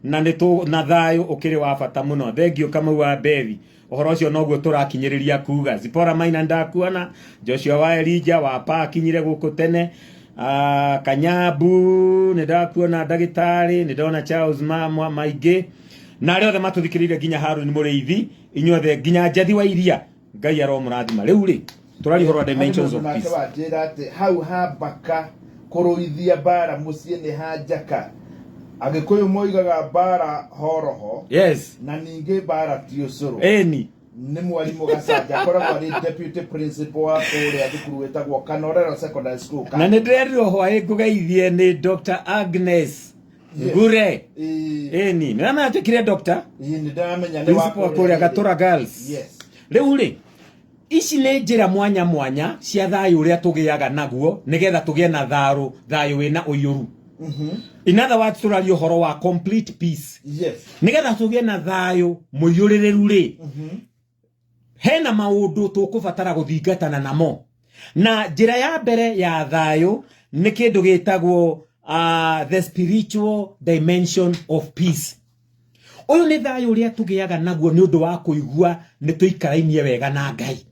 Speaker 1: na nĩ na thayũ ũkĩrĩ wa bata mũno. Thengiũ Kamau wa Bethi, ũhoro ũcio noguo tũrakinyĩrĩria kuga. Zipora Maina ndakuona, Joshua wa Elijah wa pa akinyire gũkũ tene. Kanyambu nĩ ndakuona, ndagĩtarĩ nĩ ndona Charles maingĩ na arĩa othe matũthikĩrĩirie nginya Haruni Mũrĩithi, inyuothe nginya Njathi wa Iria, Ngai aromũrathima. Rĩu rĩ tũraria ũhoro wa dimensions of peace.
Speaker 2: Wanjĩra atĩ hau ha mbaka kũrũithia mbara mũciĩ nĩ ha njaka. Agĩkũyũ moigaga mbara horoho.
Speaker 1: Yes.
Speaker 2: Na ningĩ mbara ti ũcũrũ.
Speaker 1: Ĩni.
Speaker 2: Nĩ mwarimũ Gacanja akoragwo arĩ deputy principal wa kũrĩa thukuru wĩtagwo Kanorero Secondary School.
Speaker 1: Na nĩ ndĩrerirwo hwaĩ ngũgeithie nĩ Dr. Agnes Ngure. Ĩni nĩ ramenya njĩkire Dr.
Speaker 2: Nĩ ndĩramenya
Speaker 1: nĩ wa kũrĩa Gatũra Girls.
Speaker 2: Yes.
Speaker 1: Rĩu rĩ ici nĩ njĩra mwanya mwanya cia thayũ ũrĩa tũgĩaga naguo nĩgetha tũgĩe na thayũ thayũ wĩna ũiyũru. In other words tũraria ũhoro wa complete peace.
Speaker 2: Yes.
Speaker 1: Nĩgetha tũgĩe na thayũ mũiyũrĩrĩru rĩ, hena maũndũ tũkũbatara gũthingatana namo. Na njĩra ya mbere ya thayũ nĩ kĩndũ gĩtagwo the spiritual dimension of peace. Ũyũ nĩ thayũ ũrĩa tũgĩaga naguo nĩ ũndũ wa kũigua nĩ tũikarainie wega na Ngai.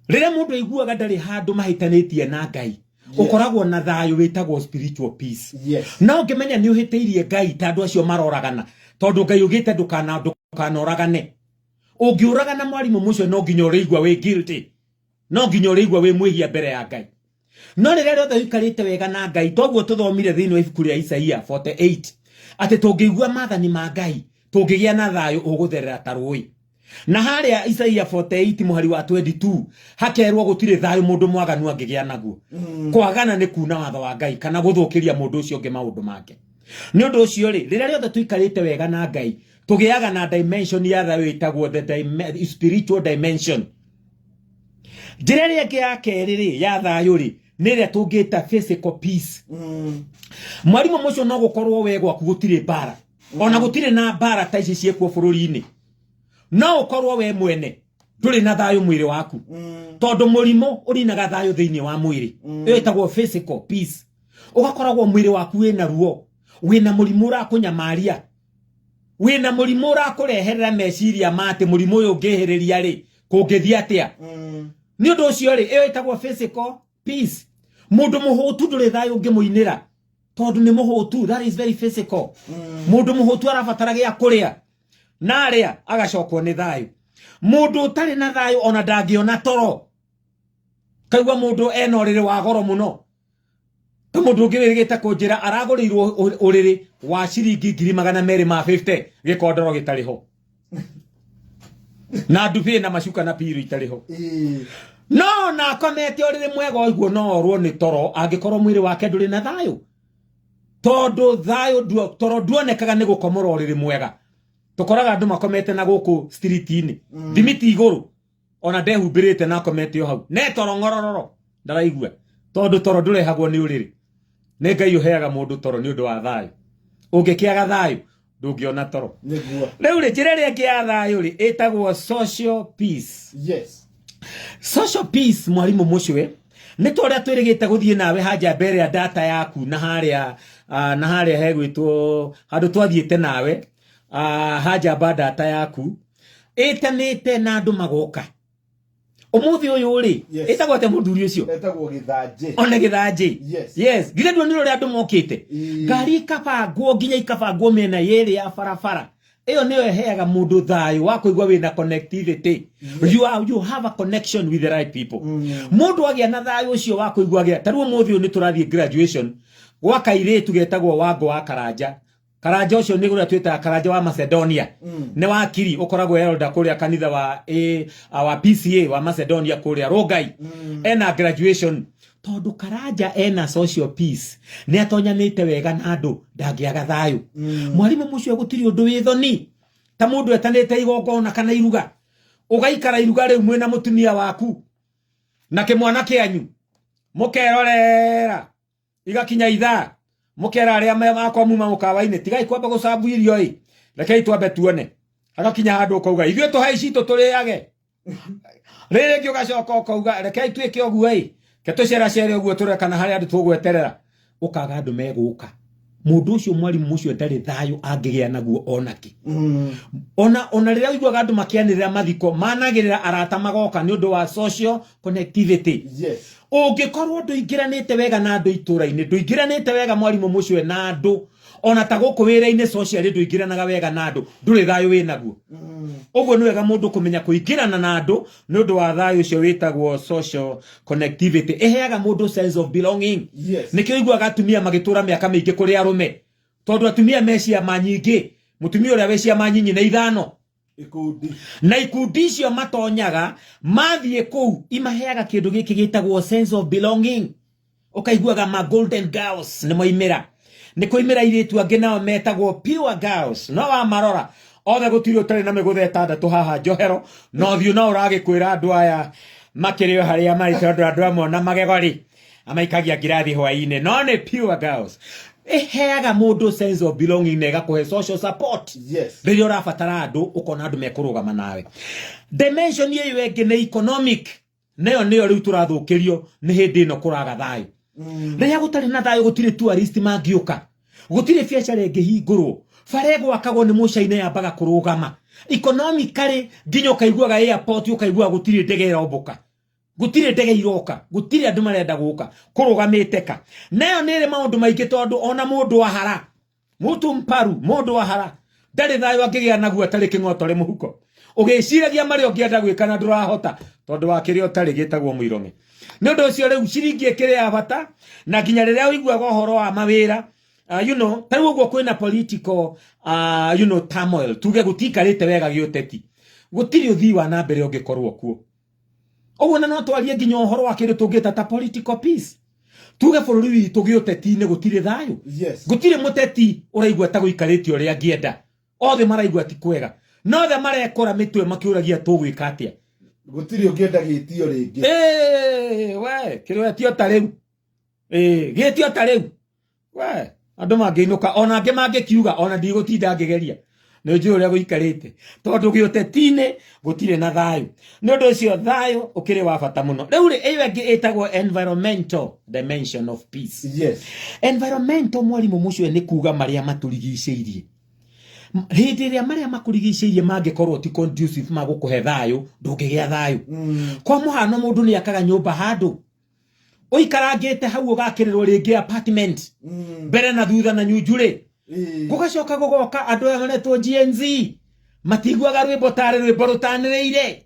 Speaker 1: Rĩrĩa mũndũ aiguaga ndarĩ handũ mahĩtanĩtie na Ngai, ũkoragwo na thayũ wĩtagwo spiritual peace.
Speaker 2: Yes.
Speaker 1: No ũngĩmenya nĩ ũhĩtĩirie Ngai ta andũ acio maroragana, tondũ Ngai ugĩte ndũkanoragane. Ũngĩũragana mwarimũ mũcio no nginya ũrĩigua wĩ guilty, no nginya ũrĩigua wĩ mwĩhia mbere ya Ngai. No rĩrĩa rĩothe ũikarĩte wega na Ngai, toguo tũthomire thĩinĩ wa ibuku rĩa Isaia 48 atĩ tũngĩigua maathani ma Ngai tũngĩgĩa na thayũ ũgũtherera ta rũĩ. Na harĩa Isaia 48 mũhari wa 22 hakerwo gũtirĩ thayũ mũndũ mwaganu angĩgĩa naguo. Kwagana nĩ kuna watho wa Ngai kana gũthũkĩria mũndũ ũcio ũngĩ maũndũ make. Nĩ ũndũ ũcio rĩ, rĩrĩa rĩothe tũikarĩte wega na Ngai, tũgĩaga na dimension ya thayũ ĩtagwo the spiritual dimension. Njĩra ĩrĩa ĩngĩ ya kerĩ rĩ ya thayũ rĩ nĩ ĩrĩa tũngĩta physical peace. Mwarimũ mũcio no gũkorwo we gwaku gũtirĩ mbara, ona gũtirĩ na mbara ta ici ciĩkuo bũrũri-inĩ, no ũkorwo we mwene ndũrĩ na thayũ mwĩrĩ waku, tondũ mũrimũ ũrinaga thayũ thĩinĩ wa mwĩrĩ. Ĩyo ĩtagwo physical peace. Ũgakoragwo mwĩrĩ waku wĩna ruo, wĩna mũrimũ ũrakũnyamaria, wĩna mũrimũ ũrakũreherera meciria ma atĩ mũrimũ ũyũ ũngĩhĩrĩria rĩ kũngĩthiĩ atĩa. Nĩ ũndũ ũcio rĩ, ĩyo ĩtagwo physical peace. Mũndũ mũhũtu ndũrĩ thayũ ũngĩmũinĩra tondũ nĩ mũhũtu, that is very physical. Mũndũ mũhũtu arabatara gĩa kũrĩa na arĩa agacokwo nĩ thayũ. Mũndũ ũtarĩ na thayũ ona ndangĩona toro. Kaigua mũndũ ena ũrĩrĩ wa goro mũno, ta mũndũ ũngĩ wĩrĩgĩte kũnjĩra aragũrĩirwo ũrĩrĩ wa ciringi ngiri magana merĩ ma 50 gĩkondoro gĩtarĩ ho na ndubĩ na macuka na piru itarĩ ho. No na akomete ũrĩrĩ mwega ũguo no orwo nĩ toro angĩkorwo mwĩrĩ wake ndũrĩ na thayũ, tondũ thayũ toro nduonekaga nĩ gũkomora ũrĩrĩ mwega. Tũkoraga andũ makomete na gũkũ street-inĩ, thimiti igũrũ, ona ndehumbĩrĩte na akomete o hau ne toro ng'orororo ndaraigua, tondũ toro ndũrehagwo nĩ ũrĩrĩ, nĩ Ngai ũheaga mũndũ toro nĩ ũndũ wa thayũ. Ũngĩkĩaga thayũ ndũngĩona toro.
Speaker 2: Nĩguo.
Speaker 1: Rĩu rĩ, njĩra ĩrĩa ĩngĩ ya thayũ rĩ ĩtagwo social peace.
Speaker 2: Yes.
Speaker 1: Social peace mwarimũ mũcwe nĩ ta ũrĩa twĩrĩgĩte gũthiĩ nawe haja mbere ya data yaku na harĩa na harĩa hegwĩtwo handũ twathiĩte nawe haja mba data yaku ĩtanĩte na andũ magoka ũmũthĩ ũyũ rĩ.
Speaker 2: Yes.
Speaker 1: Ĩtagwo atĩa mũthuri ũcio?
Speaker 2: Etagwo Gĩthanjĩ.
Speaker 1: Ona Gĩthanjĩ.
Speaker 2: Yes.
Speaker 1: Yes, githĩ nduonire ũrĩa andũ mokĩte?
Speaker 2: Ĩĩ.
Speaker 1: Ngari ikabangwo nginya ikabangwo mĩena yerĩ ya barabara. Ĩyo nĩyo ĩheaga mũndũ thayũ wa kũigua wĩna connectivity. You have a connection with the right people. Mũndũ agĩa na thayũ ũcio wa kũigua agĩa ta rĩu ũmũthĩ ũyũ nĩ tũrathiĩ graduation gwa kairĩtu getagwo Wango wa Karanja. Karanja ũcio nĩ ũrĩa twĩtaga Karanja wa Macedonia. Nĩ wakiri ũkoragwo elder kũrĩa kanitha wa wa PCA wa Macedonia kũrĩa Rongai. Ena graduation tondũ Karanja ena social peace, nĩ atonyanĩte wega na andũ, ndangĩaga thayũ. Mwarimũ mũcio, gũtirĩ ũndũ wĩ thoni ta mũndũ etanĩte igongona kana iruga, ũgaikara iruga rĩu mwĩna mũtumia waku na kĩmwana kĩanyu, mũkerorera igakinya ithaa, mũkera arĩa makwa muma mũkawa-inĩ, tigai kwamba gũcabu irio ĩ, rekei twambe tuone. Hagakinya handũ ũkauga ithuĩ tũhe ici tũtũrĩage. Rĩrĩ rĩngĩ ũgacoka ũkauga rekei twĩke ũguo ĩ, ke tũceracere ũguo tũrore kana harĩ andũ tũgweterera. Ũkaga andũ megũka. Mũndũ ũcio mwarimũ ũcio ndarĩ thayũ angĩgĩa naguo onakĩ. Ona rĩrĩa ũiguaga andũ makĩanĩrĩra mathiko, managĩrĩra arata magoka nĩ ũndũ wa social connectivity. Ũngĩkorwo ndũingĩranĩte wega na andũ itũra-inĩ, ndũingĩranĩte wega mwarimũ mũcwe na andũ, ona ta gũkũ wĩra-inĩ socially ndũingĩranaga wega na andũ, ndũrĩ thayũ wĩnaguo. Ũguo nĩ wega mũndũ kũmenya kũingĩrana na andũ nĩ ũndũ wa thayũ ũcio wĩtagwo social connectivity. Ĩheaga mũndũ sense of belonging. Nĩkĩo ũiguaga atumia magĩtũra mĩaka mĩingĩ kũrĩ arũme, tondũ atumia me ciama nyingĩ. Mũtumia ũrĩa wĩ ciama nyinyi na ithano
Speaker 2: ikundi,
Speaker 1: na ikundi icio matonyaga mathiĩ kũu imaheaga kĩndũ gĩkĩ gĩtagwo sense of belonging. Ũkaiguaga ma golden girls nĩ moimĩra, nĩ kũimĩra airĩtu angĩ nao metagwo pure girls, no wamarora othe gũtirĩ ũtarĩ na mĩgũtha ĩtandatũ haha njohero, na ũthiũ no ũragĩkwĩra andũ aya makĩrĩ o harĩa marĩ, tondũ andũ amwe ona magego rĩ amaikagia ngirathi hwaĩ-inĩ, no nĩ pure girls. Ĩheaga mũndũ sense of belonging na ĩgakũhe social support. Rĩrĩa ũrabatara andũ, ũkona andũ mekũrũgama nawe. Dimension ĩyo ĩngĩ nĩ economic, nayo nĩyo rĩu tũrathũkĩrio nĩ hĩndĩ ĩno kũraga thayũ. Rĩrĩa gũtarĩ na thayũ, gũtirĩ tourist mangĩũka, gũtirĩ biacara ĩngĩhingũrwo, bara ĩgwakagwo nĩ mũcaina yambaga kũrũgama. Economically nginya ũkaiguaga airport, ũkaiguaga gũtirĩ ndege ĩrombũka, gũtirĩ ndege iroka, gũtirĩ andũ marenda gũka, kũrũgamĩte ka. Nayo nĩ ĩrĩ maũndũ maingĩ, tondũ ona mũndũ ahara mũtu mparu, mũndũ ahara ndarĩ thayũ angĩgĩa naguo atarĩ kĩng'otore mũhuko, ũgĩciragia marĩa ũngĩenda gwĩka na ndũrahota tondũ wa kĩrĩa ũtarĩ gĩtagwo mũirong'e. Nĩ ũndũ ũcio rĩu ciringi ĩkĩrĩ ya bata, na nginya rĩrĩa ũiguaga ũhoro wa mawĩra, ta rĩu ũguo kwĩna political turmoil, tuge gũtiikarĩte wega gĩũteti, gũtirĩ ũthii wa na mbere ũngĩkorwo kuo. Ũguo na no twarie nginya ũhoro wa kĩndũ tũngĩta ta political peace. Tuge bũrũri witũ gĩũteti-inĩ gũtirĩ thayũ. Gũtirĩ mũteti ũraigua ta gũikarĩte ũrĩa angĩenda, othe maraigua ti kwega, na othe marekora mĩtwe makĩũragia tũgwĩka atĩa.
Speaker 2: Gũtirĩ ũngĩenda gĩtio rĩngĩ.
Speaker 1: Ĩĩ, we kĩrĩa tio ta rĩu. Ĩĩ, gĩtio ta rĩu we andũ mangĩinũka, ona angĩ mangĩkiuga ona ndigũtinda ngĩgeria, nĩ njũĩ ũrĩa gũikarĩte, tondũ gĩũteti-inĩ gũtirĩ na thayũ. Nĩ ũndũ ũcio thayũ ũkĩrĩ wa bata mũno. Rĩu rĩ, ĩyo ĩngĩ ĩtagwo environmental dimension of peace. Environmental mwarimũ mũcwe nĩ kuga marĩa matũrigicĩirie. Hĩndĩ ĩrĩa marĩa makũrigicĩirie mangĩkorwo ti conducive ma gũkũhe thayũ, ndũngĩgĩa thayũ. Kwa mũhano, mũndũ nĩ akaga nyũmba handũ ũikarangĩte hau, ũgakĩrĩrwo rĩngĩ apartment mbere na thutha na nyunjurĩ, gũgacoka gũgoka andũ aya maretwo Gen Z, matiguaga rwĩmbo tarĩ rwĩmbo rũtanĩrĩire.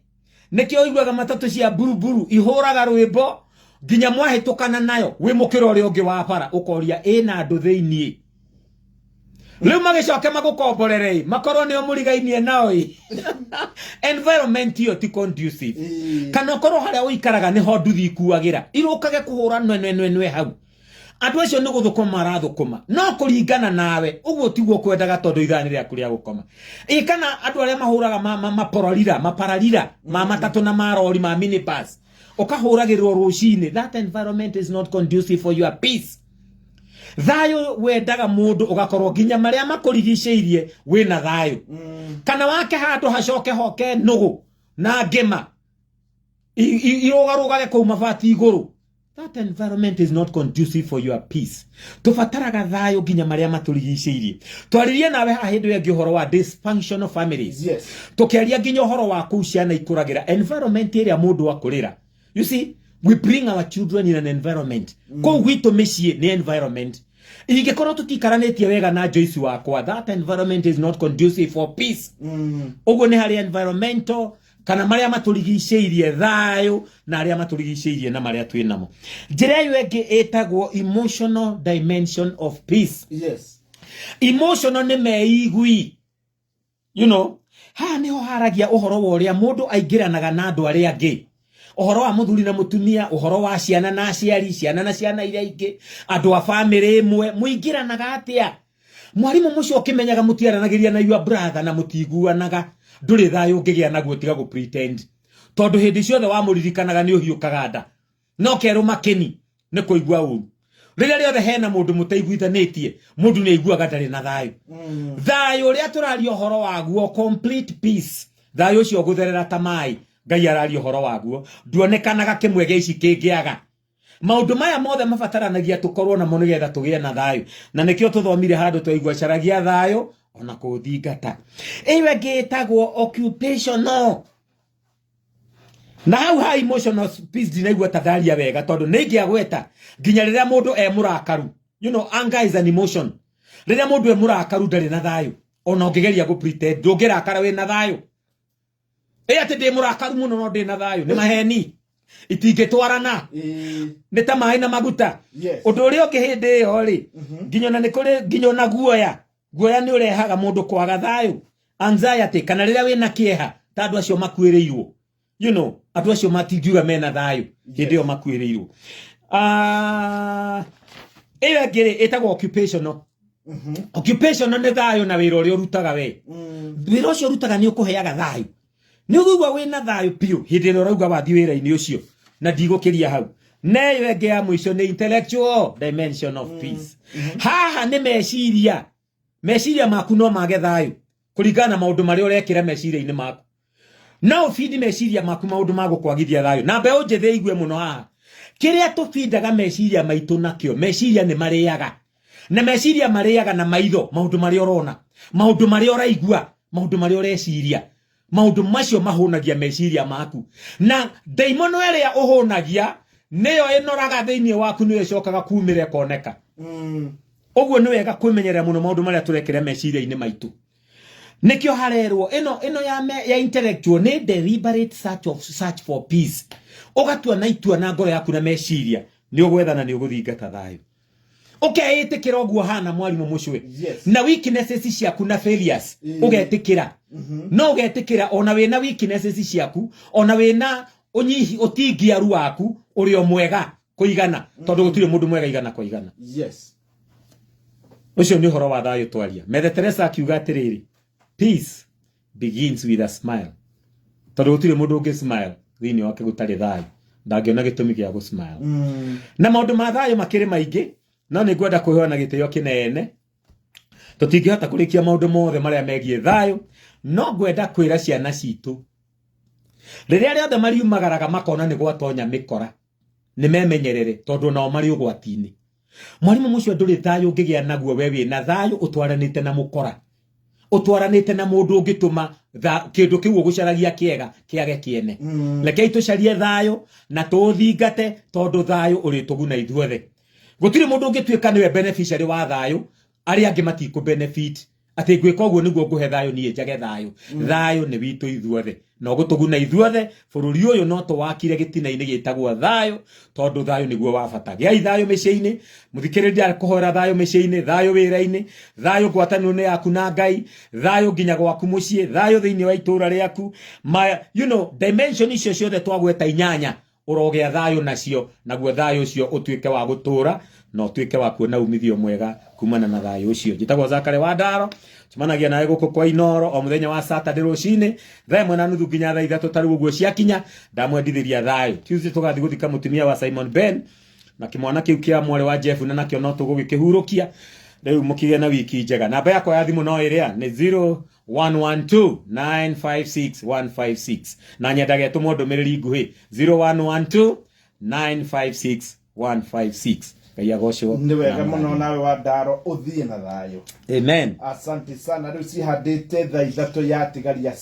Speaker 1: Nĩkĩo ũiguaga matatũ cia buruburu ihũraga rwĩmbo nginya mwahĩtũkana nayo wĩ mũkĩra ũrĩa ũngĩ wa bara ũkoria ĩna andũ thĩiniĩ. Rĩu magĩcoke magũkomborere ĩ, makorwo nĩo mũrigainie nao ĩ. Environment ĩyo ti conducive. Kana ũkorwo harĩa ũikaraga nĩho nduthi ikuagĩra, irũkage kũhũra nwenwenwenwe hau. Andũ acio nĩ gũthũkũma marathũkũma, no kũringana nawe ũguo tiguo kwendaga, tondũ ithaa nĩ rĩaku rĩa gũkoma. Ĩ kana andũ arĩa mahũraga mapororira mapararira ma matatũ na marori ma minibus, ũkahũragĩrwo rũcinĩ, that environment is not conducive for your peace. Thayũ wendaga mũndũ ũgakorwo nginya marĩa makũrigicĩirie wĩna thayũ. Kana wake handũ hacoke hoke nũgũ na ngĩma. Irũgarũgage kũu mabati igũrũ. That environment is not conducive for your peace. Tũbataraga thayũ nginya marĩa matũrigicĩirie. Twaririe nawe haha hĩndĩ ĩyo ĩngĩ ũhoro wa dysfunctional families. Tũkĩaria nginya ũhoro wa kũu ciana ikũragĩra, environment ĩrĩa mũndũ akũrĩra. You see, we bring our children in an environment. Kũu gwitũ mĩciĩ nĩ environment. Ingĩkorwo tũtikaranĩtie wega na Joyce wakwa, that environment is not conducive for peace. Ũguo nĩ harĩ environmental kana marĩa matũrigicĩirie thayũ na arĩa matũrigicĩirie na marĩa twĩ namo. Njĩra ĩyo ĩngĩ ĩtagwo emotional dimension of peace. Emotional nĩ meigui. Haha nĩho haragia ũhoro wa ũrĩa mũndũ aingĩranaga na andũ arĩa angĩ, ũhoro wa mũthuri na mũtumia, ũhoro wa ciana na aciari, ciana na ciana iria ingĩ, andũ a bamĩrĩ ĩmwe, mũingĩranaga atĩa? Mwarimũ mũcio ũkĩmenyaga mũtiaranagĩria na your brother na mũtiguanaga, ndũrĩ thayũ ũngĩgĩa naguo, tiga gũ pretend, tondũ hĩndĩ ciothe wamũririkanaga nĩ ũhiũkaga nda no kerũ makĩni nĩ kũigua ũru. Rĩrĩa rĩothe hena mũndũ mũtaiguithanĩtie, mũndũ nĩ aiguaga ndarĩ na thayũ. Thayũ ũrĩa tũraria ũhoro waguo, complete peace, thayũ ũcio ũgũtherera ta maĩ Ngai araria ũhoro waguo, nduonekanaga kĩmwe gĩa ici kĩngĩaga. Maũndũ maya mothe mabataranagia tũkorwo namo nĩgetha tũgĩe na thayũ, na nĩkĩo tũthomire handũ twaigua caragia thayũ ona kũũthingata. Ĩyo ĩngĩ ĩtagwo occupational. Na hau ha emotional peace ndinaigua ta ndaria wega, tondũ nĩ ingĩagweta nginya rĩrĩa mũndũ e mũrakaru. Anger is an emotion. Rĩrĩa mũndũ e mũrakaru ndarĩ na thayũ, ona ũngĩgeria gũ pretend ndũngĩrakara wĩna thayũ. Ĩ atĩ ndĩ mũrakaru mũno no ndĩ na thayũ, nĩ maheni, itingĩtwarana. Nĩ ta maĩ na maguta. Ũndũ ũrĩa ũngĩ hĩndĩ ĩyo rĩ, nginya ona nĩ kũrĩ nginya ona guoya. Guoya nĩ ũrehaga mũndũ kwaga thayũ, anxiety, kana rĩrĩa wĩna kĩeha ta andũ acio makuĩrĩirwo. Andũ acio matingiuga mena thayũ hĩndĩ ĩyo makuĩrĩirwo. Ĩyo ĩngĩ rĩ ĩtagwo occupational. Occupational nĩ thayũ na wĩra ũrĩa ũrutaga we. Wĩra ũcio ũrutaga nĩ ũkũheaga thayũ. Nĩ ũkũigua wĩna thayũ biũ hĩndĩ ĩrĩa ũrauga wathiĩ wĩra-inĩ ũcio, na ndigũkĩria hau. Na ĩyo ĩngĩ ya mũico nĩ intellectual dimension of peace. Haha nĩ meciria. Meciria maku no mage thayũ kũringana na maũndũ marĩa ũrekĩra meciria-inĩ maku. No ũbindi meciria maku maũndũ ma gũkwagithia thayũ. Na mbeũ njĩthĩ igue mũno haha. Kĩrĩa tũbindaga meciria maitũ nakĩo, meciria nĩ marĩaga. Na meciria marĩaga na maitho, maũndũ marĩa ũrona, maũndũ marĩa ũraigua, maũndũ marĩa ũreciria. Maũndũ macio mahũnagia meciria maku. Na ndaimono ĩrĩa ũhũnagia nĩyo ĩnoraga thĩinĩ waku, nĩyo ĩcokaga kumĩra ĩkoneka. Ũguo nĩ wega kwĩmenyerera mũno maũndũ marĩa tũrekĩra meciria-inĩ maitũ. Nĩkĩo harerwo ĩno ya intellectual nĩ deliberate search for peace. Ũgatua na itua na ngoro yaku na meciria, nĩ ũgwethana, nĩ ũgũthingata thayũ. Ũkeĩtĩkĩra ũguo hana mwarimũ mũcwe. Na weaknesses ciaku na failures, ũgetĩkĩra. No ũgetĩkĩra ona wĩna weaknesses ciaku, ona wĩna ũnyihi ũtingiaru waku, ũrĩ o mwega kũigana, tondũ gũtirĩ mũndũ mwega igana kwa igana. Ũcio nĩ ũhoro wa thayũ twaria. Mother Teresa akiuga atĩrĩrĩ, peace begins with a smile. Tondũ gũtirĩ mũndũ ũngĩ smile thĩinĩ wake gũtarĩ thayũ, ndangĩona gĩtũmi gĩa gũ smile. Na maũndũ ma thayũ makĩrĩ maingĩ, no nĩ ngwenda kwĩhoya na gĩtĩo kĩnene. Tũtingĩhota kũrĩkia maũndũ mothe marĩa megiĩ thayũ, no ngwenda kwĩra ciana citũ rĩrĩa rĩothe mariumagaraga makona nĩ gwatonya mĩkora, nĩ memenyerere tondũ nao marĩ ũgwati-inĩ. Mwarimũ mũcio ndũrĩ thayũ ũngĩgĩa naguo we wĩna thayũ ũtwaranĩte na mũkora, ũtwaranĩte na mũndũ ũngĩtũma kĩndũ kĩu ũgũcaragia kĩega kĩage kĩene. Rekei tũcarie thayũ na tũũthingate, tondũ thayũ ũrĩtũguna ithuothe. Gũtirĩ mũndũ ũngĩtuĩka nĩwe beneficiary wa thayũ, arĩa angĩ matikũ benefit. Atĩ ngwĩka ũguo nĩguo ngũhe thayũ, niĩ njage thayũ. Thayũ nĩ witũ ithuothe na ũgũtũguna ithuothe. Bũrũri ũyũ no tũwakire gĩtina-inĩ gĩtagwo thayũ, tondũ thayũ nĩguo wa bata. Gĩai thayũ mĩciĩ-inĩ, mũthikĩrĩria kũhoera thayũ mĩciĩ-inĩ, thayũ wĩra-inĩ, thayũ ngwatanĩro-inĩ yaku na Ngai, thayũ nginya gwaku mũciĩ, thayũ thĩinĩ wa itũũra rĩaku. Dimension icio ciothe twagweta inyanya, ũrogĩa thayũ nacio, naguo thayũ ũcio ũtuĩke wa gũtũũra na ũtuĩke wa kuona umithio mwega kumana na thayũ ũcio. Njĩtagwo Zakare wa Ndaro, cemanagia nawe gũkũ kwa Inooro o mũthenya wa Saturday rũcinĩ thaa ĩmwe na nuthu nginya thaa ithatũ. Ta rĩu ũguo ciakinya ndamwendithĩria thayũ. Tuesday tũgathiĩ gũthika mũtumia wa Simon Ben na kĩmwana kĩu kĩa mwarĩ wa Jeff, na nakĩo no tũgũgĩkĩhurũkia. Rĩu mũkĩgĩe na wiki njega. Namba yakwa ya thimũ no ĩrĩa nĩ zero 0112 956 156. Na nyendaga ĩtũmwo ndũmĩrĩri nguhĩ, 0112 956 156. Ngai agocwo.
Speaker 2: Nĩ wega mũno, nawe wa ndaro ũthiĩ na thayũ.
Speaker 1: Amen.
Speaker 2: Asante sana. Rĩu cihandĩte thaa 3 yatigaria.